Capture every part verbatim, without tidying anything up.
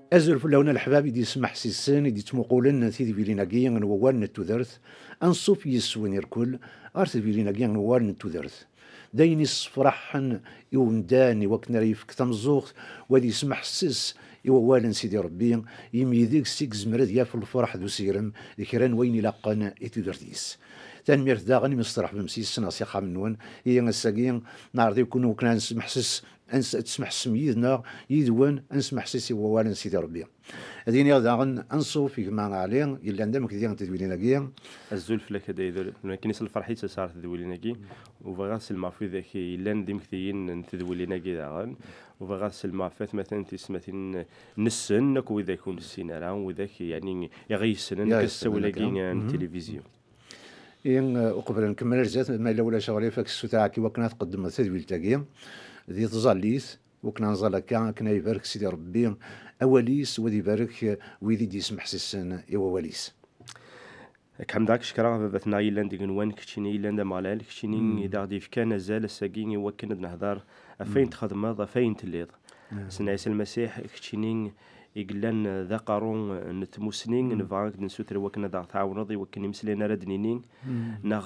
Azul fell-awen a leḥbab i d-yesmeḥsisen, i d-yettmuqulen tidbilin-agi n wawal n tudert. Anṣuf yes-wen irkul ɣer tedbilin-agi n wawal n tudert. D ayen issefraḥen i umdan i wakken ara yefk tameẓẓuɣt, u ad yesmeḥses i wawal n Sidi Ṛebbi, imi deg-s i yezmer ad yaf lferḥ d usegrem d kra n wayen ilaqen i tudert-is. Tanemmirt daɣen imi testṛeḥbem s yes-sen ɣer s ixxamen-nwen. Ihi ass-agi neɛreḍ-iken wakken ad nesmeḥses, ad nes-, ad tesmeḥsem yid-neɣ, yid-wen, ad nesmeḥses i wawal n Sidi Ṛebbi. Ad iniɣ daɣen anṣuf i gma Ɛli yellan d amekdi n tedwilin-agi. Azul fell-ak a Dda Yidir. Nekkini s lferḥ i ttaseɣ ɣer tedwilin-agi, u bɣiɣ ad sellmeɣ ɣef widak yellan d imektiyen n tedwilin-agi daɣen, u bɣiɣ ad sellmeɣ ɣef watmaten, tiyessetmatin nessen, akk widak ur nessin ara, widak, yeɛni, i ɣ-yessnen akka s ssawal-agi n tilivizyu. I, eh, uqbel ad nkemmel ar zdat, ma yella ulac aɣilif, ad k-ssutreɣ i wakken ad tqeddmeḍ tadwilt-agi di tẓallit, wakken ad nẓal akka, akken ad ibarek Sidi Ṛebbi awal-is, u ad ibarek, eh, wid i d-yesmeḥsisen i wawal-is. Ad k-ḥemdeɣ, ad k-cekkreɣ, a baba-tneɣ yellan deg igenwan, keččini yellan d Ameɣlal, keččini i d aɣ-d-yefkan azal ass-agi i wakken ad nehder ɣef wayen txedmeḍ, ɣef wayen telliḍ. Sidna Ɛisa Lmasiḥ, keččini i yellan d aqerru n tmusni, nebɣa ad k-d-nessuter i wakken ad aɣ-tɛawneḍ, i wakken imeslayen ara d-nini, neɣ,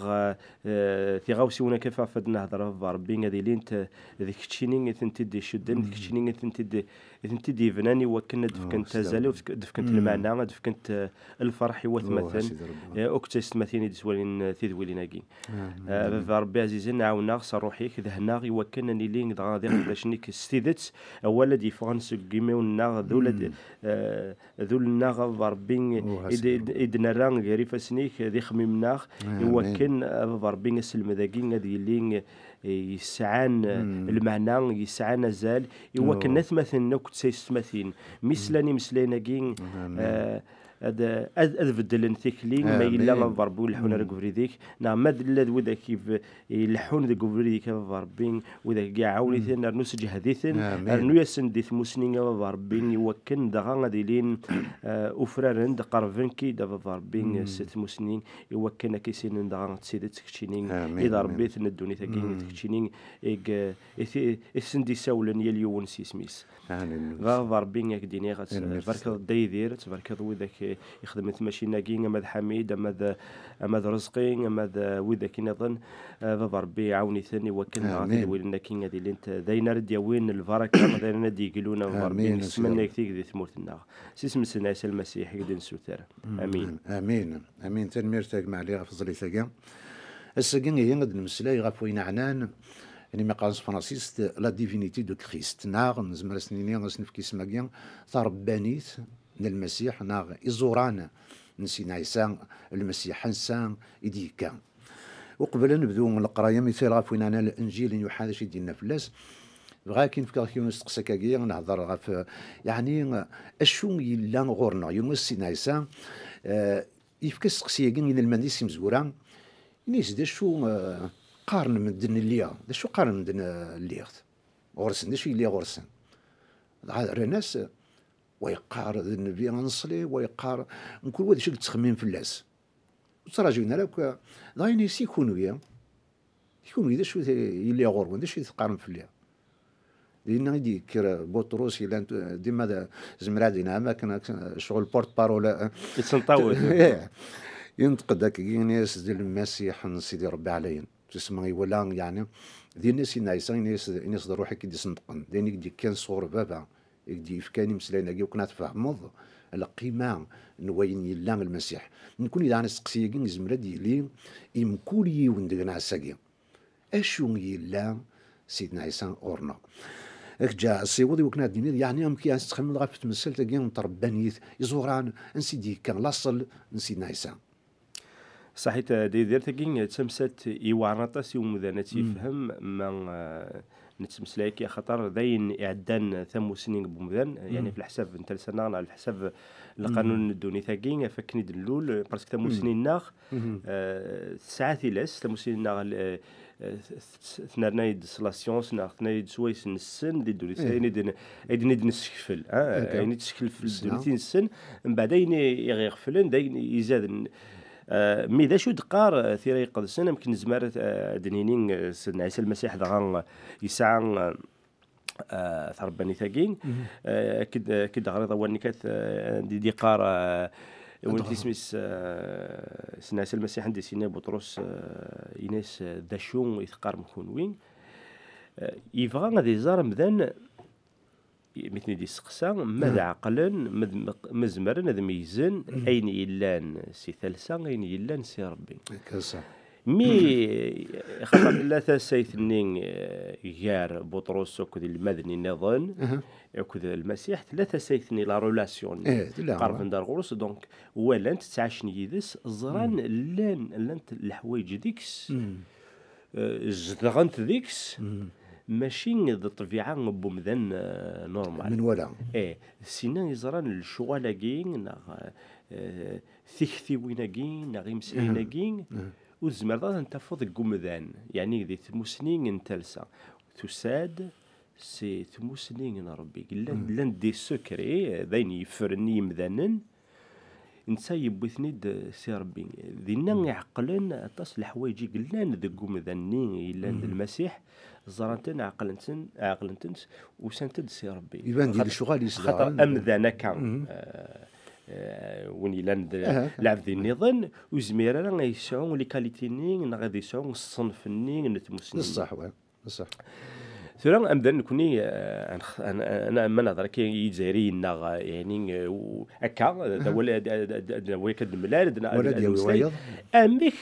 eh, tiɣawsiwin akka ɣef ad nehder a baba Ṛebbi, ad ilint, eh, d keččini i tent-id-icudden, d keččini i tent-id, i tent-id-yebnan i wakken ad d-fkent azal, ad d-fkent lmeɛna, ad d-fkent, eh, lferḥ i watmaten, eh, akked taysetmatin i d-yettwalin, eh, tidwilin-agi. Eh, a baba Ṛebbi ɛzizen, ɛawen-aɣ s ṛṛuḥ-ik, dehn-aɣ i wakken ad nili dɣa d iqeddacen-ik s tidet, awal ad d-yeffɣen seg imiwen-nneɣ, d ul ad, eh, d ul-nneɣ a baba Ṛebbi i d-, i d-nerra gar ifassen-ik, d ixemmimen-nneɣ, i wakken a baba Ṛebbi aselmed-agi ad yili, eh, yesɛan, eh, lmeɛna, yesɛan azal, i wakken atmaten akked taysetmatin, mi slan imeslayen-agi, eh, ad, ad, ad beddlen tikli, ma yella a baba Ṛebbi ur leḥḥun ara deg ubrid-ik, neɣ ma d, illa d widak i b-, ileḥḥun deg ubrid-ik a baba Ṛebbi, widak-agi ɛawen-iten, rnu seǧhed-iten, rnu-yasen di tmusni a baba Ṛebbi, i wakken dɣa ad ilin, eh, ufraren-d, qerben-k-id a baba Ṛebbi s tmusni, i wakken ad k-issinen dɣa d tidet keččini i d Ṛebbi-ten n ddunit-agi, d keččini i g-, i t-, i sen-d-isawlen yal yiwen s yisem-is. Baba Ṛebbi, ad k-d-iniɣ, ad tbarkeḍ Dda Yidir, ad tbarkeḍ widak i ixedmen timacinin-agi, ama d Ḥamid, ama d, ama d Rezqi, ama d, eh, widak nniḍen. Eh, baba Ṛebbi, ɛawen-iten i wakken dɣa tidwilin-agi ad ilint d ayen ara d-yawin lbaraka, d ayen ara d-yeglun a baba Ṛebbi, nesmenna-yak-t-ig di tmurt-nneɣ. S isem-nsen Ɛisa Lmasiḥ i k-d-nessuter. Amin. Amin. Amin. Tanemmirt a gma Ɛli ɣef tẓallit-agi. Ass-agi ihi ad d-nemmeslay ɣef wayen ɛnan, imi qqaren s tefransist, la divinité de Christ, neɣ nezmer ad s-nini, ad s-nefk isem-agi, tarebbanit n Lmasiḥ, neɣ iẓuran n Sidna Ɛisa Lmasiḥ, ansa i d-yekka. Uqbel ad nebdu leqraya, mital ɣef wayen ɛnan Lenǧil n Yuḥa, d acu i d-yenna fell-as, bɣiɣ ad k-in-fkeɣ yiwen usteqsi akkagi, nehder ɣef, yeɛni, acu yella ɣur-neɣ. Yiwen wass Sidna Ɛisa, eh, yefka asteqsi-agi i inelmaden-is imezwura, ini-as, d acu, eh, qqaren medden lliɣ? D acu qqaren medden, eh, lliɣ-t? Ɣur-sen, d acu yelli ɣur-sen? Dɣa rran-as, wa yeqqar d nnbi aneṣli, wa yeqqar, mkul wa d acu i yettxemmim fell-as. Ur ttraǧun ara akk, dɣa ini-as, i kunwi? I kunwi, d acu i yelli ɣur-wen? D acu i teqqarem fell-i? Dinna i d-yekker Buṭrus, yellan dima d, zemreɣ ad inɛam akken, akken, ccɣel porte-parole. Yettenṭawet. Ih. Yenṭeq-d akkagi, ini-as, d Lmasiḥ n Sidi Ṛebbi ɛlayen. Tusma iwala, yeɛni, dinna Sidna Ɛisa, ini-as, ini-as, d ṛṛuḥ i k-id-isenṭqen. D ayen i k-d-yekkan sɣur Baba, i k-d-yefkan imeslayen-agi, wakken ad tfehmeḍ lqima n wayen yella Lmasiḥ. Nekkni daɣen asteqsi-agi yezmer ad d-yili i mkul yiwen deg-neɣ ass-agi. Acu yella Sidna Ɛisa ɣur-neɣ? Ad k-ǧǧeɣ ssiweḍ i wakken ad d-tiniḍ, yeɛni amek i as-tettxemmimeḍ ɣef tmessalt-agi n tṛebbanit, iẓuran, ansi d-yekka laṣel n Sidna Ɛisa? Saḥit, eh, Dda Yidir, tagi d tamsalt iweɛren aṭas i umdan ad tt-yefhem, ma, eh, nettmeslay akka, axaṭer d ayen iɛeddan tamusni n umdan, yeɛni f leḥsab n talsa-nneɣ, neɣ f leḥsab n lqanun n ddunit-agi, ɣef akken i d-nlul, parce que tamusni-nneɣ, eh, tesɛa tilas, tamusni-nneɣ, eh, eh, t-, t-, tnerna-yi-d s la science, neɣ tenna-yi-d s wayes nessen di ddunit, ayen i d-, ayen i d-nessekfel, ah, ayen i d-tessekfel ddunit i nessen, mbeɛd ayen i, i ɣ-iɣeflen, d ayen izaden. Eh, mi d acu d-teqqar, eh, Tira Iqedsen, amek nezmer ad, eh, ad d-nini, eh, Sidna Ɛisa Lmasiḥ dɣa, eh, yesɛa, eh, eh, tarebbanit-agi. Eh, akken d-, akken d-ɣriḍ awal-nni kat, eh, di d-iqqar, eh, win isem-is, eh, Sidna Ɛisa Lmasiḥ, anda i s-yenna i Buṭrus, eh, yenna-as, eh, "D acu i teqqarem kunwi?" Eh, yebɣa ad iẓer amdan, mi ten-id-isteqsa, ma d ɛeqlen, ma d-, ma zemren ad meyyzen ayen yellan si talsa, ayen yellan si Ṛebbi. Mi, axaṭer tella tasayt-nni, eh, gar Buṭrus akked inelmaden nniḍen, akked Lmasiḥ, tella tasayt-nni, la relation-nni. Qerben-d ar ɣur-s, donc, walan-t, ttɛacen yid-s, ẓran llan, llant leḥwayeǧ deg-s, eh, zedɣent deg-s, mačči d ṭṭbiɛa n wemdan, eh, normal. Menwala. Eh, sinna i ẓran lecɣal-agi, neɣ, eh, tiktiwin-agi, neɣ imeslayen-agi, ur tezmireḍ ad ten-tafeḍ deg umdan, yeɛni di tmusni n talsa. Tusa-d si tmusni n Ṛebbi. Llan, llan des secrets, d ayen yeffren i yimdanen, netta yewwi-ten-id si Ṛebbi. Dinna i ɛeqlen aṭas n leḥwayeǧ i yellan deg umdan-nni yellan d Lmasiḥ, ẓran-ten, ɛeqlen-ten, ɛeqlen-tent, usant-d si Ṛebbi. Iban di lecɣal-is daɣen. Amdan akka, eh, eh, win yellan d lɛebd nniḍen, ur yezmir ara ad yesɛu les qualités-nni neɣ ad yesɛu ṣṣenf-nni n tmusni. D ṣṣeḥ, wa. Ṣṣeḥ. Tura, amdan nekni, eh, ad nex-, ad n-, ad n-, ma nehder akka i Yizzayriyen neɣ, eh, yani, eh, u-, akka, d awal ad, ad, ad, ad, ad, ad nemlal, ad n-, ad, ad nemmeslay. Amek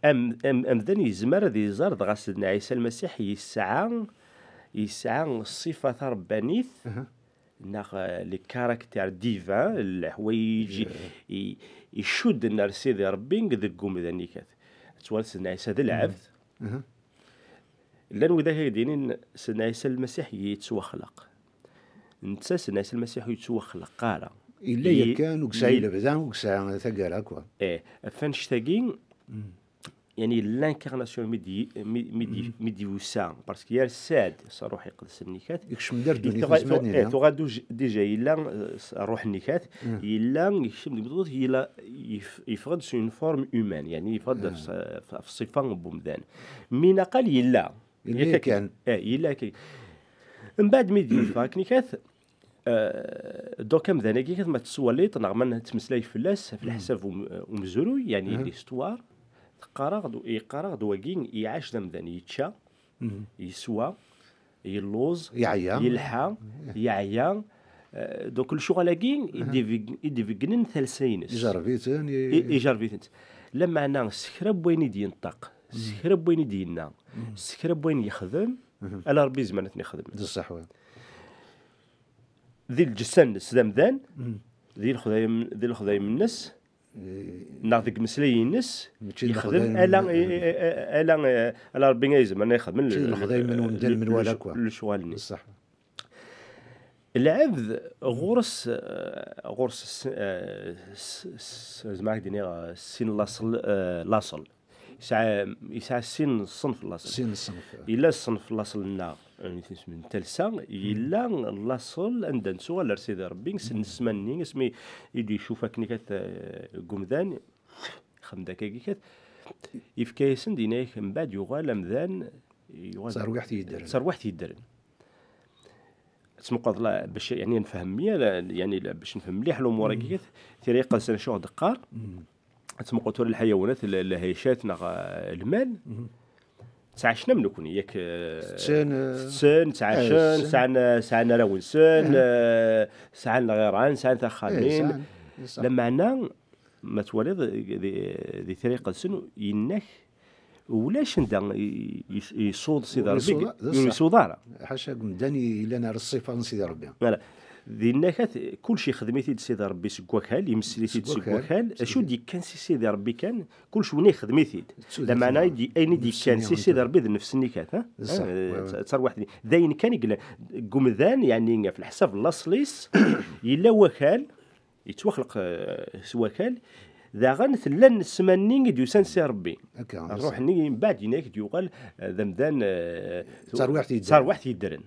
am-, am-, amdan yezmer ad iẓer dɣa Sidna Ɛisa Lmasiḥ yesɛa, yesɛa ṣṣifa tarebbanit, neɣ, eh, les caractères divins, leḥwayeǧ i, i, icudden ar Sidi Ṛebbi deg umdan-ikat. Ad twaliḍ Sidna Ɛisa d lɛebd. Llan widak ay d-yinin Sidna Ɛisa Lmasiḥ yettwaxleq. Netta Sidna Ɛisa Lmasiḥ ur yettwaxleq ara. Yella yakan, ur yesɛi lebda, ur yesɛi taggara, quoi. Eh, ɣef annect-agi, yani, l'incarnation mi d-, mi, mi d-, mi d-yusa, parce que yersa-d s Ṛṛuḥ Iqedsen-nni kat. Yekcem-d ar ddunit tuɣa-, n zzman-nni, eh, tuɣa-d uj-, déjà yella, eh, s-, Ṛṛuḥ-nni kat, yella, yekcem deg tmurt, yella, yef-, yeffeɣ-d s une forme humaine, yani yeffeɣ-d ɣef ṣ-, ɣef ṣṣifa n wemdan. Mi naqal yella. Yella yakan. Eh, yella yakan. Mbeɛd mi d-yeffeɣ akken kat, eh, donc amdan-agi kat ma tettwaliḍ neɣ ma nettmeslay fell-as, ɣef leḥsab um-, umezruy, yani l'histoire, teqqar-aɣ-d, yeqqar-aɣ-d wagi iɛac d amdan, yečča, yeswa, yelluẓ, yeɛya, yelḥa, yeɛya. Eh, donc lecɣal-agi i d-ibeg-, i d-ibeggnen talsa-ines. Ijerreb-iten, i-, i-, ijerreb-itent. Lameɛna s kra n wayen i d-yenṭeq, s kra n wayen i d-yenna, s kra n wayen yexdem, ala Ṛebbi izemren ad ten-ixdem. D ṣṣeḥ, wa. Di lǧessa-nnes d amdan, di lexdayem, di lexdayem-nnes, neɣ deg imeslay-ines, yexdem ala, ala, ala Ṛebbi ay izemren ad ixdem lecɣal-nni. Lɛebd ɣur-s, eh, ɣur-s s-, eh, s-, s-, zemreɣ ad d-iniɣ, eh, sin laṣel, eh, laṣel. Yesɛa, yesɛa sin ṣṣenf n laṣel. Sin ṣṣenf. Yella ṣṣenf n laṣel-nneɣ, eh, n talsa, yella laṣel anda nettuɣal ar Sidi Ṛebbi, s ssma-nni, asmi i d-icuff akken kat, eh, deg umdan, ixdem-d akkagi kat, yefka-yasen-d, yenna-yak, mbeɛd yuɣal amdan, yuɣal d tarwiḥt yeddren. D tarwiḥt yeddren. Ad tmuqleḍ la, bac, yani, nefhem mliḥ, la, yani, la, bac nefhem mliḥ lumuṛ-agi, tira iqedsen acu ɣ-d-teqqar. Ad tmuqleḍ tura lḥayawanat, l-, lɛicat neɣ, eh, lmal. Ttɛacen am nekni, yak, eh, tetten, eh, tetten, ttɛacen, sɛan, eh, sɛan arraw-nsen, eh, sɛan lɣiran, sɛan taxxamin. Lameɛna, ma twaliḍ, di, di tira iqedsen, yenna-k, ulac anda i, i, i, isuḍ Sidi Ṛebbi, ur isuḍ ara. Ḥaca deg umdan yellan ar ṣṣifa n Sidi Ṛebbi. Dinna kat, kullec ixdem-it-id Sidi Ṛebbi seg wakal, imessel-it-id seg wakal. Acu d-yekkan si Sidi Ṛebbi kan, kullec win ixdem-it-id. Lameɛna ayen i d-yekkan si Sidi Ṛebbi d nnefs-nni kat, ha? D ṣṣeḥ, eh, wa, wa. D tarwiḥt-nni. D ayen kan i yellan. Deg umdan, yani, ɣef leḥsab n laṣel-is, yella wakal, yettwaxleq, eh, s wakal, daɣen tella nnessma-nni i d-yusan si Ṛebbi. Akka, ṛṛuḥ-nni mbeɛd yenna-k d-yuɣal, eh, d amdan, eh, d tarwiḥt yeddren. D tarwiḥt yeddren.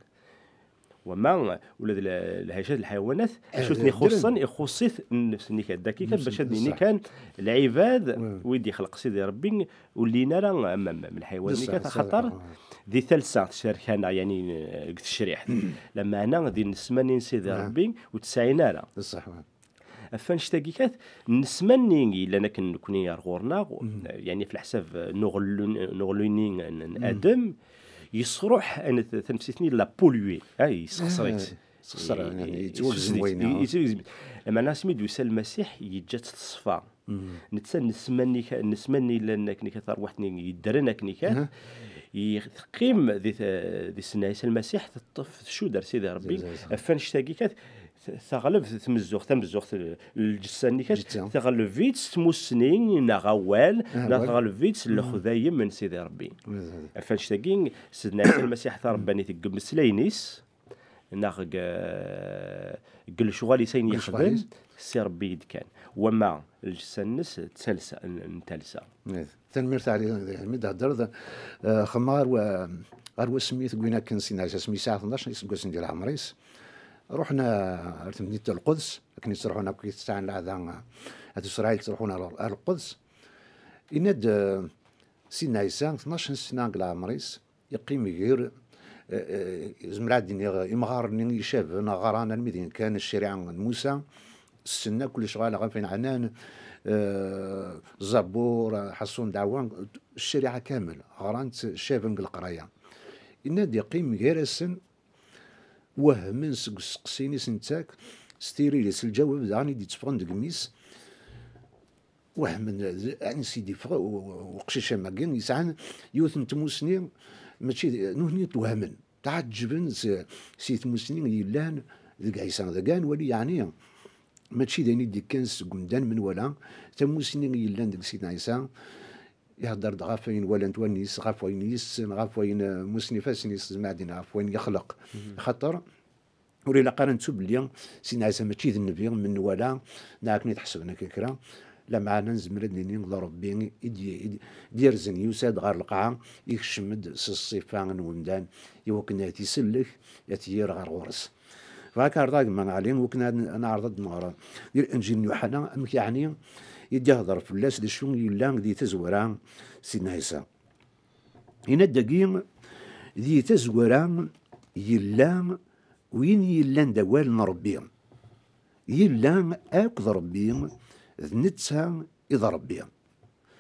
Wama ula d la- lhaycat n lḥayawanat, acu ten-ixuṣṣen, ixuṣṣ-it nnefs-nni kan. Dakika bac ad d-nini kan, lɛibad, wid ixleq Sidi Ṛebbi, ur llin ara am am am lḥayawan-nni kan, axaṭer di talsa tcerk-aneɣ, yani, deg tecriḥt, lameɛna di nnessma-nni n Sidi Ṛebbi ur tt-sɛin ara. Ɣef annect-agi kan, nnessma-nni yellan akken nekni ar ɣur-neɣ, yani, ɣef leḥsab n uɣellu-, n uɣellu-nni n, n Adem, yesruḥ, yani, t-, tamsit-nni la polluée, ah, yessexṣer-itt. Yessexṣer, yani, yettwagzem wayen, yettwagzem. Lameɛna asmi d-yusa Lmasiḥ, yeǧǧa-tt teṣfa. Netta nnessma-nni ka-, nnessma-nni yellan akken kan, tarwiḥt-nni yeddren akken kan, i-, teqqim di t-, di Sidna Ɛisa Lmasiḥ, teṭṭef, tcudd ar Sidi Ṛebbi. Ɣef annect-agi kan, t-, teɣleb tmezzuɣt, tamezzuɣt, lǧessa-nni kan, teɣleb-itt tmussni neɣ awal, neɣ teɣleb-itt lexdayem n Sidi Ṛebbi. Ɣef annect-agi, Sidna Ɛisa Lmasiḥ taṛebbanit deg imeslayen-is, neɣ deg, deg lecɣal-is, ayen yexdem, si Ṛebbi i d-kan. Wama lǧessa-nnes d talsa, n, n talsa. Tanemmirt a Ɛli, mi d-theddreḍ, eh, xemmeɣ ar wa-, ar wasmi deg win akken Sidna Ɛisa asmi yesɛa tnac iseggasen di leɛmer-is, ruḥen, eh, ar temdint n Lquds, akken i ttruḥun akk i tesɛan leɛda, eh, at Isṛayil ttruḥun ar, ar Lquds. Yenna-d, eh, Sidna Ɛisa, tnac n sna deg leɛmer-is, yeqqim gar, eh, eh, zemreɣ ad d-iniɣ, imɣaren-nni icaben ɣran armi d ayen kan ccariɛa n Musa, ssnen akk lecɣal ɣef ayen ɛnan, eh, Zabur, eh, Ḥaṣun, Dɛwa, ccariɛa kamel, ɣran-tt, caben deg leqraya. Yenna-d yeqqim gar-asen, wehmen seg usteqsi-nni s nettak, s tiririt, s lǧawab daɣen i d-itteffɣen deg imi-s, wehmen, d-, ansi d-iffeɣ u-, u-, uqcic am wagi, yesɛan yiwet n tmussni, mačči d-, nutni wehmen, tɛeǧǧben s, si tmussni yellan deg Ɛisa. Dagi ad nwali, yeɛni, mačči d ayen i d-ikkan seg umdan menwala, tamussni yellan deg Sidna Ɛisa, ihedder-d ɣef wayen walant wallen-is, ɣef wayen yessen, ɣef wayen, eh, mussen ifassen-is, zemreɣ ad iniɣ, ɣef wayen yexleq. Axaṭer, ur ilaq ara nettu belli Sidna Ɛisa mačči d nnbi menwala, neɣ akken i t-ḥesben akka kra, lameɛna nezmer ad nini d Ṛebbi i d-, i d-, i d-yerzen, yusa-d ɣer lqaɛa, ikcem-d s ṣṣifa n umdan, i wakken ad t-isellek, ad t-yerr ɣer ɣur-s. Bɣiɣ ad k-ɛerḍeɣ a gma Ɛli, wakken ad n-, ad neɛreḍ ad nɣer di Lenǧil n Yuḥana, amek yeɛni i d-ihder fell-as, d acu yella di tazwara Sidna Ɛisa. Yenna-d dagi, di tazwara yella win yellan d awal n Ṛebbi. Yella akked Ṛebbi, d netta i d Ṛebbi.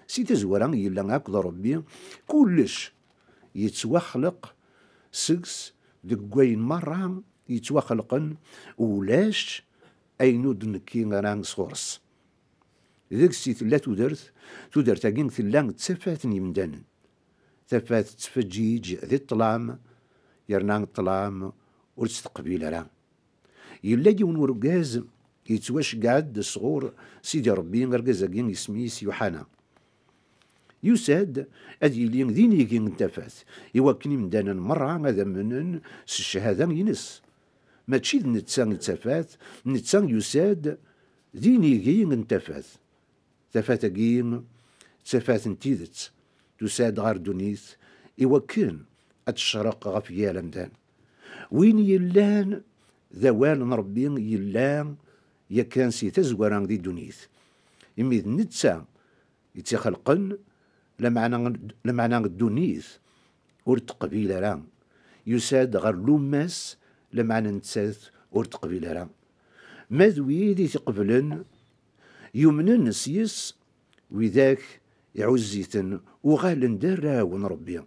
Si tazwara yella akked Ṛebbi, kullec yettwaxleq seg-s, deg wayen merra yettwaxelqen, ulac ayen ur d-nekki ara sɣur-s. Deg-s i tella tudert, tudert-agi tella d tafat n yimdanen. Tafat tettfeǧǧiǧ di ṭṭlam, yerna ṭṭlam ur tt-teqbil ara. Yella yiwen urgaz yettwaceggeɛ-d sɣur Sidi Ṛebbi, argaz-agi isem-is Yuḥana. Yusa-d ad yili d inigi n tafat, i wakken imdanen merra ad amnen s cchada-ines. Mačči d netta i d tafat, netta yusa-d d inigi n tafat. Tafat-agi d tafat n tidet, tusa-d ɣer ddunit i wakken ad tecreq ɣef yal amdan. Win yellan d awal n Ṛebbi yella yakan si tazwara di ddunit, imi d netta i tt-ixelqen, lameɛna, lameɛna ddunit ur teqbil ara. Yusa-d ɣer lummas, lameɛna nettat ur teqbil ara. Ma d wid i t-iqeblen, yumnen s yes, widak iɛuzz-iten, uɣalen d arraw n Ṛebbi.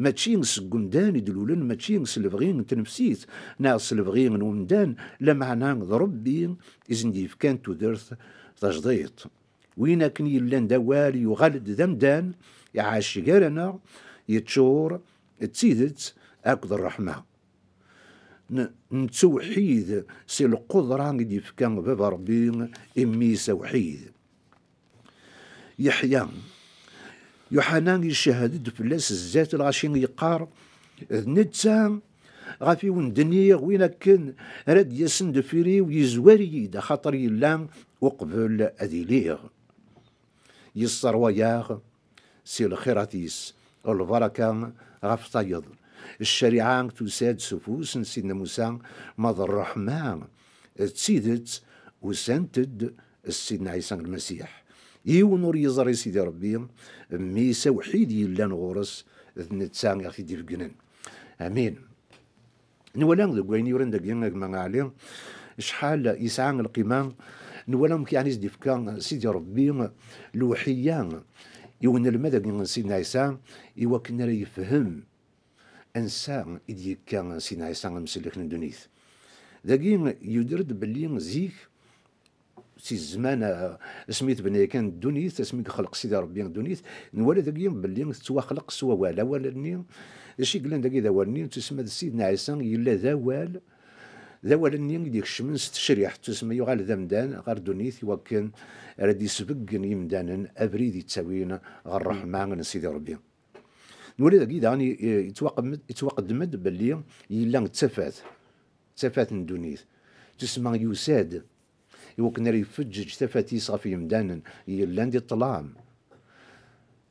Mačči seg umdan i d-lulen, mačči s lebɣi n tnefsit neɣ s lebɣi n umdan, lameɛna d Ṛebbi i sen-d-yefkan tudert tajdiṭ. Win akken yellan d awal yuɣal-d d amdan, iɛac gar-aneɣ, yeččur d tidet akked ṛṛeḥma. N-, nettewḥid si lqudra i d-yefka Baba Ṛebbi i Mmi-s awḥid. Yeḥya. Yuḥana icehhed-d fell-as zdat lɣaci, yeqqar, d netta ɣef i wen-d-nniɣ, win akken ara d-yasen deffir-iw yezwar-iyi-d, axaṭer yella uqbel ad iliɣ. Yesserwa-yaɣ si lxirat-is, lbaraka ɣef tayeḍ. Ccariɛa tusa-d s ufus n Sidna Musa, ma d ṛṛeḥma d tidet usant-d s Sidna Ɛisa Lmasiḥ. Yiwen ur yeẓri Sidi Ṛebbi, mmi-s awḥid yellan ɣur-s, d netta i ɣ-t-id-ibeggnen. Amin. Nwala deg wayen yuran dagi a gma Ɛli, acḥal yesɛa lqima, nwala amek yeɛni i s-d-ifka Sidi Ṛebbi lewḥiyya i unelmad-agi n Sidna Ɛisa, i wakken ara yefhem ansa i d-yekka Sidna Ɛisa amsellek n ddunit. Dagi yuder-d belli zik, si zzman, eh, asmi tebna yakan ddunit, asmi yexleq Sidi Ṛebbi ddunit, nwala dagi belli tettwaxleq s wawal. Awal-nni, d acu i yellan dagi d awal-nni, tusma d Sidna Ɛisa yella d awal, d awal-nni i d-ikecmen s tecriḥt, tusma yuɣal d amdan ɣer ddunit i wakken ara d-isbeggen imdanen abrid yettawin ɣer ṛṛeḥma n Sidi Ṛebbi. Nwala dagi daɣen i-, i-, yettwaqem-, yettwaqeddem-d belli yella d tafat, d tafat n ddunit. Tusma yusa-d i wakken ara ifeǧǧeǧ tafat-is ɣef yemdanen yellan di ṭṭlam.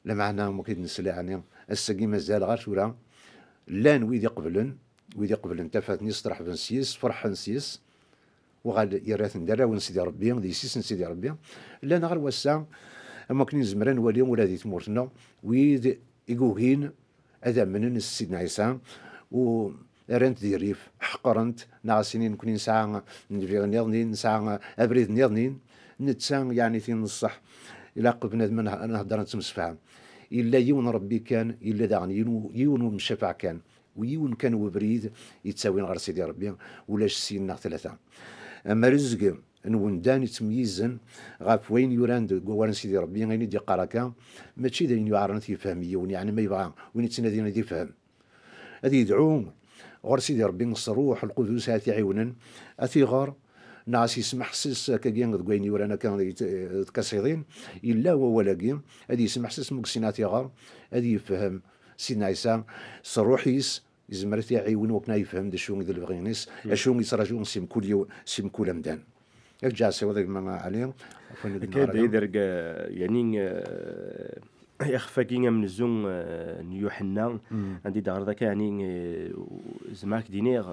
Lameɛna, am wakken i d-nesla, ɛni, ass-agi mazal ɣer tura, llan wid iqeblen, wid iqeblen tafat-nni, steṛḥben s-yes, ferḥen s-yes, uɣal yerra-ten d arraw n Sidi Ṛebbi, d yessi-s n Sidi Ṛebbi. Llan ɣer wass-a, am wakken i nezmer ad nwali ula di tmurt-nneɣ, wid i yugin ad amnen s Sidna Ɛisa, u rran-t di rrif, ḥeqren-t, neɣ as-inin nekni nesɛa nnbi nniḍnin, nesɛa abrid nniḍnin, netta, yeɛni, tin n ṣṣeḥ. Ilaq bnadem ad n-, ad nhedder, ad nettemsefham. Yella yiwen Ṛebbi kan, yella daɣen yiwen, yiwen umcafaɛ kan, u yiwen kan webrid yettawin ɣer Sidi Ṛebbi, ulac sin neɣ tlata. Amarezg n wemdan yettmeyyizen ɣef wayen yuran deg wawal n Sidi Ṛebbi, ayen i d-yeqqar akka, mačči d ayen yuɛren ad t-yefhem yiwen, yeɛni ma yebɣa win yettnadin ad yefhem, ad yedɛu ɣer Sidi Ṛebbi s Ṛṛuḥ Lqudus, ad t-iɛiwnen, ad t-iɣer, neɣ ad s-yesmeḥses akkagi deg wayen yuran akka di t-, tkasiḍin, yella wawal-agi, ad yesmeḥses, ma ur yessin ad t-iɣer, ad yefhem Sidna Ɛisa s ṛṛuḥ-is, yezmer ad t-iɛiwen wakken ad yefhem d acu i d lebɣi-ines, acu i yettṛaǧu si mkul yiw-, si mkul amdan. Ad ǧǧeɣ asiweḍ a gma Ɛli, ɣef wayen i d-neɣra. Akka d iderg, eh, yani, eh, ixef-agi amenzu, eh, n Yuḥenna, anda i d-ɣer daka, yani, eh, u-, zemreɣ ad k-d-iniɣ,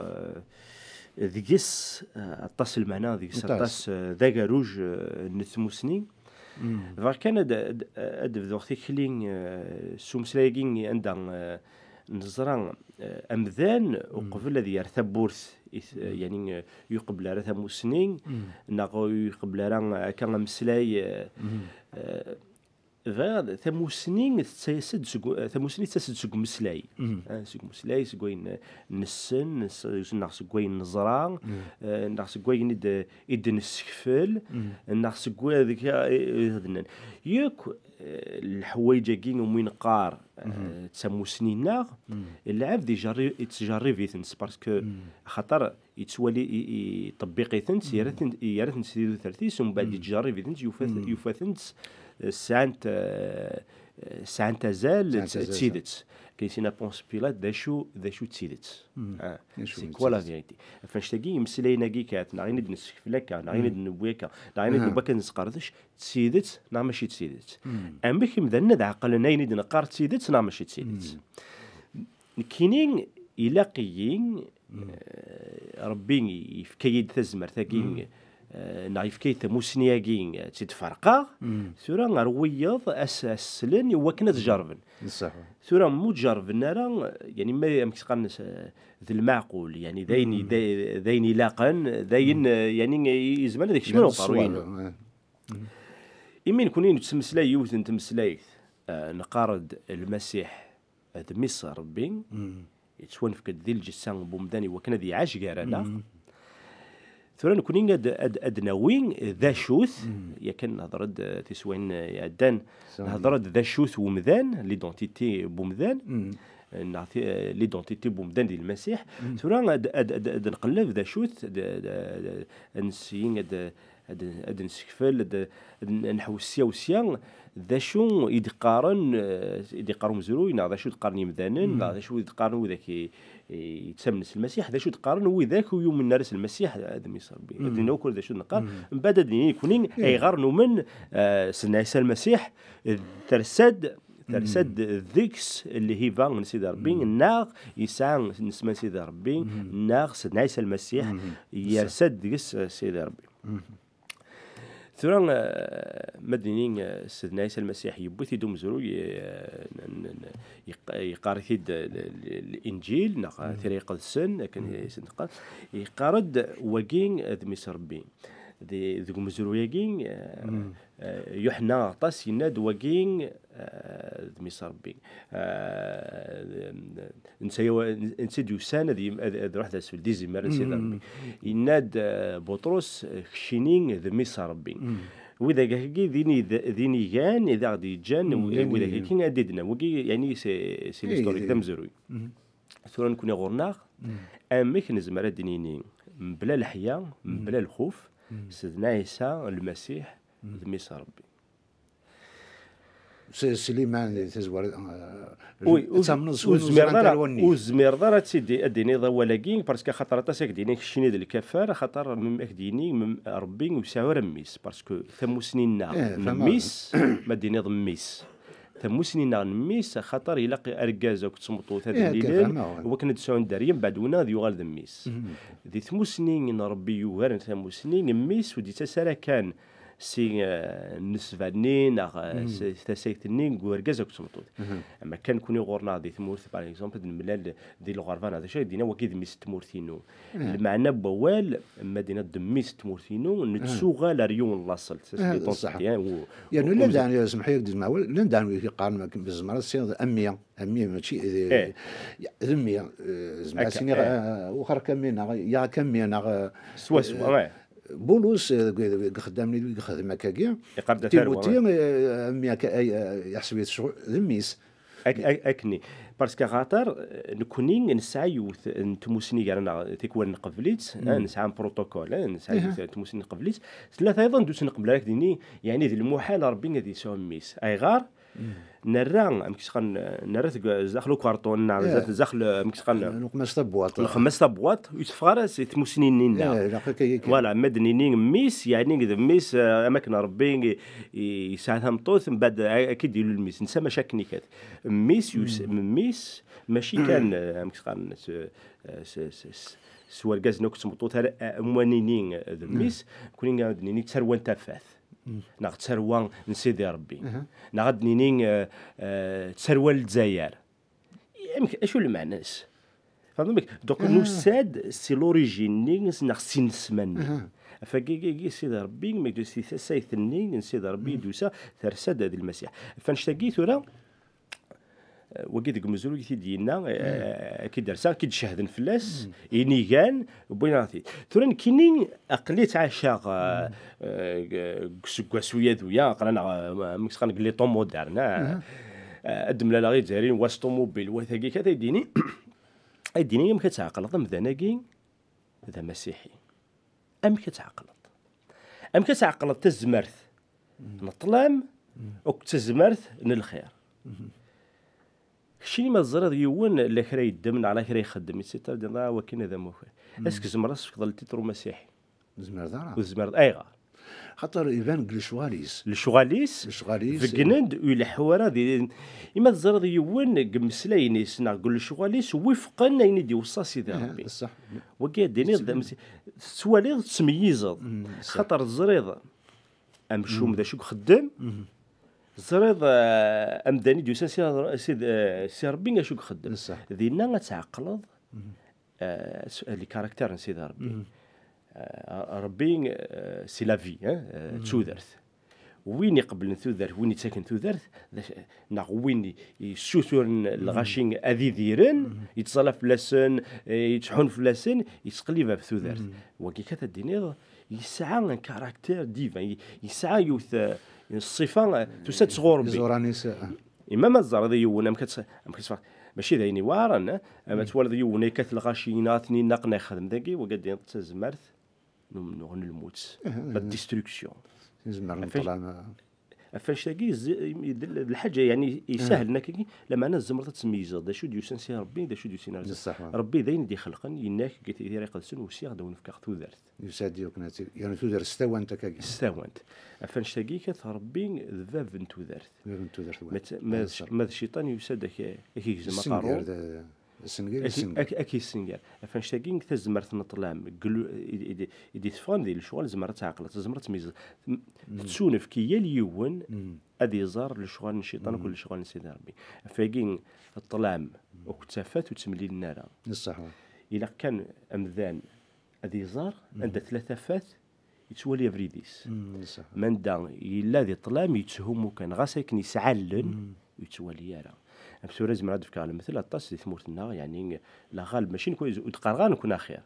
eh, deg-s, eh, aṭas n lmeɛna, deg-s aṭas, eh, d agerruj, eh, n tmusni. Bɣiɣ kan ad, ad, ad d-bduɣ tikli, eh, s umeslay-agi anda, eh, neẓra, eh, amdan uqbel ad yerr tawwurt, i t-, eh, yani, eh, yuqbel ara tamusni, neɣ yuqbel ara akka ameslay, eh, eh, bɣiɣ ad, tamusni tettas-d seg, tamusni tettas-d seg umeslay. Ah, seg umeslay, seg wayen nessen, nes-, neɣ seg wayen neẓra, eh, neɣ seg wayen i d-, i d-nessekfel, neɣ seg wadeg i, i, i d-nnan. Yakk, eh, leḥwayeǧ-agi umi neqqar, eh, d tamusni-nneɣ, lɛebd ijerri-, ittjerrib-itent, parce que axaṭer yettwali, i, i, iṭebbiq-itent, yerra-tent, yerra-tent s tidutert-is, umbeɛd yettjerrib-itent, yufa-t-, yufa-tent, eh, sɛant, eh, sɛant azal d tidet. Akken i s-yenna Ponce Pilate, d acu, d acu d tidet? Ah, c'est quoi la vérité? Ɣef annect-agi, imeslayen-agi kan, neɣ ayen i d-nessekfel akka, neɣ ayen i d-newwi akka, neɣ ayen i d-newwi akka ad nesqerdec, d tidet neɣ mačči d tidet? Amek imdanen ad ɛeqlen ayen i d-neqqar d tidet neɣ mačči d tidet? Nekkini, ilaq-iyi, eh, Ṛebbi yefka-yi-d tazmert-agi, eh, neɣ yefka-yi-d tamusni-agi, eh, ad tt-id-ferqeɣ. Tura ar wiyeḍ as-, as-slen i wakken ad jerrben. Tura, ma ur jerrben ara, yani, ma amek s-qqaren, eh, d lmeɛqul, yani, d ayen, d, d ayen ilaqen, d ayen, eh, yani, i-, izmer ad ikecmen uqerruy-inu. Imi nekni nettmeslay yiwet n tmeslayt, eh, neqqar-d Lmasiḥ d Mmi-s Ṛebbi, yettwanefk-d di lǧessa n wemdan i wakken ad iɛac gar-aneɣ. Tura nekni ad, ad, ad nawi d acu-t, yakan nehder-d, eh, tiswayin, eh, iɛeddan, nehder-d d acu-t wemdan, l'identité n wemdan, eh, neɣ ti-, eh, l'identité n wemdan di Lmasiḥ. Tura ad, ad, ad, ad nqelleb d acu-t, ad, ad, ad, ad nesyi ad, ad, ad nessekfel, ad, ad n-, ad nḥewwes sya u sya, d acu i d-qqaren, eh, i d-iqqar umezruy, neɣ d acu i d-qqaren yimdanen, neɣ d acu i d-qqaren widak i, i yettamnen s Lmasiḥ, d acu i d-qqaren widak ur yuminen ara s Lmasiḥ, d Mmi-s Ṛebbi. Ad d-nini akk d acu i d-neqqar, mbeɛd ad d-nini nekni ayɣer numen, eh, s Sidna Ɛisa Lmasiḥ, d tersa-d tersa-d deg-s lhiba n Sidi Ṛebbi, neɣ yesɛa nesma n Sidi Ṛebbi, neɣ Sidna Ɛisa Lmasiḥ, yersa-d deg-s Sidi Ṛebbi. Tura, eh, ma d-nini, eh, Sidna Ɛisa Lmasiḥ yewwi-t-id umezruy, eh, n-, n-, n-, yeq-, yeqqar-it-id, eh, l-, l-, Linǧil, neɣ, eh, Tira Iqedsen, akken i sen-teqqar, yeqqar-d, "Wagi d Mmi-s Ṛebbi." Di, deg umezruy-agi, eh, eh, Yuḥenna Aɣeṭṭas yenna-d, "Wagi, eh, d Mmi-s Ṛebbi." Eh, netta yaw-, netta i d-yusan ad yem-, ad, ad iruḥ d asfel, d izimer n Sidi Ṛebbi. Yenna-d, eh, Buṭrus, eh, "Keččini d Mmi-s Ṛebbi." Widak-agi d ini-, d inigan i d aɣ-d-yeǧǧan, widak-agi ad d-ddnen. Wagi, yani, c'est, c'est l'historique, d amezruy. Tura nekni ɣur-neɣ, amek nezmer ad d-nini, mebla leḥya, mebla lxuf, Sidna Ɛisa Lmasiḥ d Mmi-s Ṛebbi? S-, s liman di tazwara, eh, ur, ad tamneḍ s ur win ur tezmireḍ ara, ur tezmireḍ ara ad tt-id-, ad d-tiniḍ awal-agi, parce que axaṭer aṭas ak-d-yini keččini d lkafar, axaṭer mem-, ak-d-yini mem-, Ṛebbi ur yesɛi ara mmi-s, parce que tamusni-nneɣ n mmi-s, ma d-tiniḍ mmi-s, tamusni-nneɣ n mmi-s, axaṭer ilaq argaz akked tmeṭṭut ad mlilen, wakken ad d-sɛun dderya, mbeɛd winna ad yuɣal d mmi-s. Di tmusni n Ṛebbi yugaren tamusni, mmi-s ur d-yettas ara kan si, eh, nnesba-nni neɣ, eh, si tasayt-nni n urgaz akked tmeṭṭut. Ama kan kuni ɣur-neɣ di tmurt, par exemple, ad nemlal di lɣerba neɣ d acu, ad d-iniɣ, "Wagi d mmi-s n tmurt-inu." Lmeɛna n wawal, ma d-iniḍ d mmi-s n tmurt-inu, nettuɣal ar yiwen n laṣel. Yernu llan daɣen, semḥ-iyi deg lemɛawal, llan daɣen wid yeqqaren akken, "Tzemreḍ ad tiniḍ a mmi, a mmi, mačči d, ya, d mmi, eh, zemreɣ ad tiniɣ, eh, wexxer-k a mmi, neɣ ya-k a mmi, neɣ, eh, swaswa, eh, Bulus, eh, deg, deg, deg ixeddam-nni i ixeddem akkagi, yeqqar-d a tarwa, tiwuti, eh, a mmi akka, ay, eh, yeḥseb-it ccɣel d mmi-s." Ak-, ak-, akkenni. Parce que axaṭer, eh, nekkni nesɛa yiwet n tmusni gar-aneɣ, tikwal nqebbel-itt, eh, nesɛa un protocole, eh, nesɛa yiwet n tmusni nqebbel-itt, tella tayeḍ anda ur tt-nqebbel ara, ak-d-ini, yeɛni d lmuḥal Ṛebbi ad yesɛu mmi-s. Ayɣer? Nerra, amek s-qqaren, nerra-t deg, zdaxel ukarṭun, neɣ zdaxel, amek s-qqaren, lxemmas tabwaṭ. Lxemmas tabwaṭ, ur teffeɣ ara si tmusni-nni-nneɣ. Voilà, ma d-nini mmi-s, yeɛni d mmi-s, eh, am akken Ṛebbi i, i, yesɛa tameṭṭut, mbeɛd a-, akka i d-ilul mmi-s. Netta mačči akken ikat. Mmi-s, yus-, mmi-s, mačči kan, eh, amek s-qqaren, s, eh, s, s, s, s wergaz-nni akked tmeṭṭut ara, eh, am wa nini, eh, d mmi-s, kuni ad d-nini d tarwa n tafat. Neɣ d tarwa n Sidi Ṛebbi. Neɣ ad d-nini, eh, eh, d tarwa n Lezzayer. Amek, acu lmeɛna-s? Fehmeḍ amek? Donc, nusa-d si l'origine-nni, neɣ si nesma-nni. Ɣef wagi, agi, agi, Sidi Ṛebbi, mi d-, si tasayt-nni n Sidi Ṛebbi i d-yusa, tersa-d di Lmasiḥ. Ɣef annect-agi tura, eh, wagi deg umezruy i t-id-yenna, eh, ak-id-rsa, ak-id-cehden fell-as, inigan, wwin-aɣ-t-id. Tura nekkini, aql-i ttɛacaɣ, eh, eh, deg useggas uyadu-ya, aql-aneɣ, eh, amek s-qqaren, deg les temps modernes, eh, eh, ad d-mlaleɣ Izzayriyen, wa s ṭumubil, wa tagi, kat ay d-ini, ay d-ini, amek ad tɛeqleḍ amdan-agi d amasiḥi? Amek ad tɛeqleḍ? Amek ad tɛeqleḍ tazmert n ṭṭlam akked tazmert n lxir? Keččini ma teẓriḍ yiwen la kra yeddem neɣ la kra ixeddem, et cetera, d-, ah, wakken ad amukan. Est-ce que tzemreḍ ad s-tefkeḍ ltiṭru masiḥi? Ur tezmireḍ ara. Ur tezmireḍ. Ayɣer? Xaṭer iban deg lecɣal-is. Lecɣal-is, lecɣal-is, beggnen-d, ur ileḥḥu ara di, ima teẓriḍ yiwen deg imeslayen-is neɣ deg lecɣal-is wifqen ayen i d-iweṣṣa Sidi Ṛebbi. Ṣṣeḥ. Wagi ad d-tiniḍ, tettwaliḍ, tettmeyyizeḍ. Xaṭer teẓriḍ amcum d acu i ixeddem, teẓriḍ, eh, amdan i d-yusan si, si, eh, si Ṛebbi acu i ixeddem. Dinna ad tɛeqleḍ, eh, s-, les caractères n Sidi Ṛebbi. Eh, Ṛebbi, eh, c'est la vie, hein, eh, d tudert. Win iqeblen tudert, win ittaken tudert, d acu, neɣ win i-, yessuturen lɣaci ad idiren, yettẓalla fell-asen, eh, yettḥun fell-asen, yettqellib ɣef tudert. Wagi kat ad d-tiniḍ, yesɛa un caractère divin, y-, yesɛa yiwet, eh, ṣṣifa, eh, tusa-d sɣur Ṛebbi. Iẓuran-is, eh. Ima ma teẓriḍ yiwen, amek ad tt-, amek ad tt-, mačči d ayen iweɛren, eh? Ama twaliḍ yiwen yekkat lɣaci, yenna, ad ten-innaqen ixdem dagi, wagi ad d-tiniḍ d tazmert n umennuɣ n lmut, la destruction. Nezmer neṭṭlam. Ɣef annect-agi, d lḥaǧa, yeɛni, isahlen akkagi, lameɛna tzemreḍ ad tmeyyzeḍ d acu d-yusan si Rebbi, d acu d-yusan ar zdat. Rebbi d ayen i d-ixelqen, yenna-ak deg Tira Iqedsen, usiɣ-d ad wen-fkeɣ tudert. Yusa-d i wakken ad tt-, yernu tudert s tawant akkagi. S tawant. Ɣef annect-agi, kat Rebbi d bab n tudert. Bab n tudert, ma d, ma d cciṭan yusa-d ak-, ak-igzem aqerru. Ad k-, ad k-yessenger. Ɣef annect-agi, tazmert n ṭṭlam i d-, i d-, i d-iteffɣen di lecɣal, tzemreḍ ad tɛeqleḍ, tzemreḍ ad tmeyyzeḍ. Tettunefk i yal yiwen ad iẓer lecɣal n cciṭan akked lecɣal n Sidi Rebbi. Ɣef wagi, ṭṭlam akked tafat ur ttemlilen ara. Ilaq kan amdan ad iẓer anda tella tafat, yettwali abrid-is. Ma anda yella di ṭṭlam, yetthummu kan. Ɣas akken yesɛa allen, ur yettwali ara. Am tura, zemreɣ ad d-fkeɣ lemtel aṭas di tmurt-nneɣ, yeɛni, la ɣaleb, mačči nekk ur d-qqareɣ ara nekkni axir.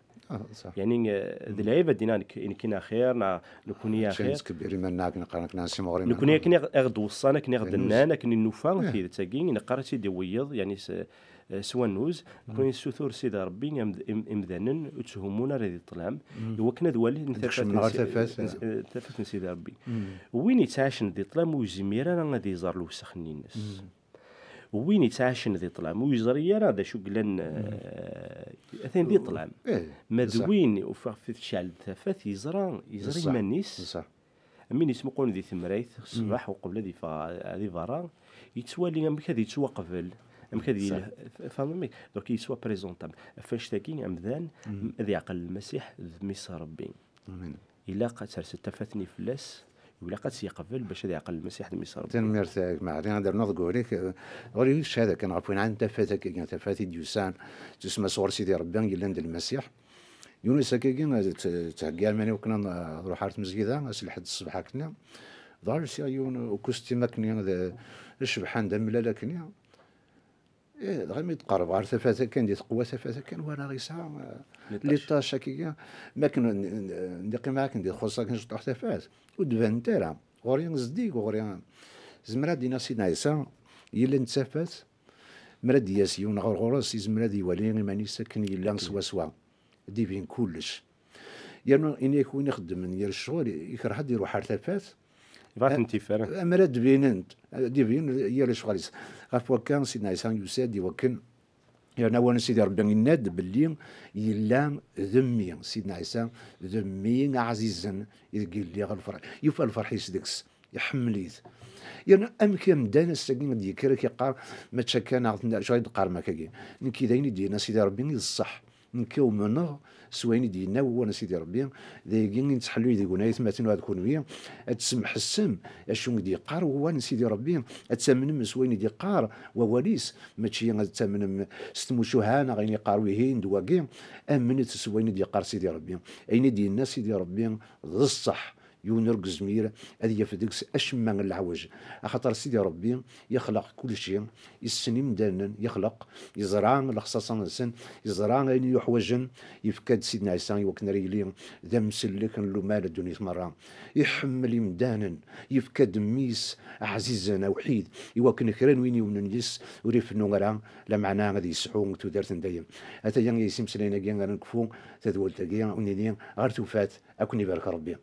Yeɛni, eh, d lɛib ad d-iniɣ nekk, nekkini axir, neɣ nekkni axir. Nettkebbir iman-nneɣ akken qqaren akken simɣur iman-nneɣ. Nekkni akken i ɣ-, i ɣ-d-weṣṣan, akken i ɣ-d-nnan, akken i nufa, tidet-agi, neqqar-itt-id i wiyiḍ, yeɛni s-, eh, s wannuz. Nekkni nessutur Sidi Rebbi, am-, im-, imdanen ur tthummun ara di ṭṭlam, i wakken ad walin tafat n, eh, tafat n Sidi Rebbi. Win yettɛacen di ṭṭlam ur yezmir ara ad iẓer lewsex-nni-ines. Win yettɛacen di ṭṭlam, ur yeẓri ara d acu yellan, eh, atan di ṭṭlam. Ma d win ufiɣ fi tecɛel tafat, yeẓra, yeẓra iman-is. Am win yettmuqulen di temrayt, ṣṣbeḥ uqbel ad yeffeɣ, ad, di berra, yettwali amek ad yettwaqbel, amek ad yel-, f-, fehmeḍ? Donc, yettwa présenté. Ɣef annect-agi, amdan, ad yeɛqel Lmasiḥ d Mmi-s Rebbi. Ilaq ad terset tafat-nni fell-as, ilaq ad tt-yeqbel bac ad yeɛqel Lmasiḥ d Mmi-s Rebbi. Tanemmirt, a gma Ɛli, ad rnuɣ deg wawal-ik. Ɣur-i yiwet ccahada kan ɣef win ɛan tafat-agi, tafat i d-yusan, tusemma sɣur Sidi Rebbi, yellan d Lmasiḥ. Yiwen ass akkagi, tt-, ttheggiɣ iman-iw kan ad, ad ruḥeɣ ar tmezgida, ass n lḥedd ṣṣbeḥ akken. Dɣa lsiɣ yiwen ukustim akken, d, d acebḥan, d amellal akken. Eh, dɣa mi d-qerrbeɣ ɣer tafat akken, di teqwa tafat akken, walaɣ yesɛa, eh, les taches akkagi. Mi akken n-, n-, n-, ndiqima akken di txuṣṣ akken ciṭuḥ tafat, ur d-banent ara. Ɣur-i zeddig, ɣur-i, zemreɣ ad d-iniɣ Sidna Ɛisa, yella n tafat, mi ara d-yas yiwen ɣer ɣur-s, yezmer ad iwali iman-is akken yella swaswa. Ad d-ibin kullec. Yernu, ini-ak, win ixeddmen yir ccɣel, ikreh ad iruḥ ar tafat. Yebɣa ad tent-yeffer. Ammer ad d-binent, ad d-ibin yir lecɣal-is. Ɣef wakka, Sidna Ɛisa yusa-d i wakken, yerna awal n Sidi Rebbi yenna-d belli yella d mmi. Sidna Ɛisa d mmi ɛzizen i deg yelli lferḥ. Yufa lferḥ-is deg-s, iḥemmel-it. Yerna amek amdan ass-agi i d-yekker, ad k-yeqqar, mačči akka, neɣ acu i d-qqarem akkagi? Nekki d ayen i d-yenna Sidi Rebbi i d ṣṣeḥ. Nekk umneɣ s wayen i d-yenna wawal n Sidi Rebbi, d ayagi i nettḥellu deg-wen, ay atmaten, ad kunwi, ad tsemḥessem acu i d-yeqqar wawal n Sidi Rebbi, ad tamnem s wayen i d-yeqqar wawal-is, mačči ad tamnem s tmucuha neɣ ayen yeqqar wihin d wagi. Amnet s wayen i d-yeqqar Sidi Rebbi. Ayen i d-yenna Sidi Rebbi d ṣṣeḥ. Yiwen ur yezmir ad yaf deg-s acemma n leɛwej. Axaṭer Sidi Rebbi yexleq kulci, yessen imdanen, yexleq, yeẓra lexṣaṣa-nsen, yeẓra ayen i yuḥwaǧen, yefka-d Sidna Ɛisa i wakken ara yili d amsellek n lumal n ddunit merra. Iḥemmel imdanen, yefka-d mmi-s ɛzizen awḥid, i wakken kra n win yumnen yis ur ifennu ara, lameɛna ad yesɛu tudert n dayem. Ataya i yis imeslayen-agi ara nekfu tadwalt-agi, ur nili ɣer tufat, ad ken-ibarek Rebbi.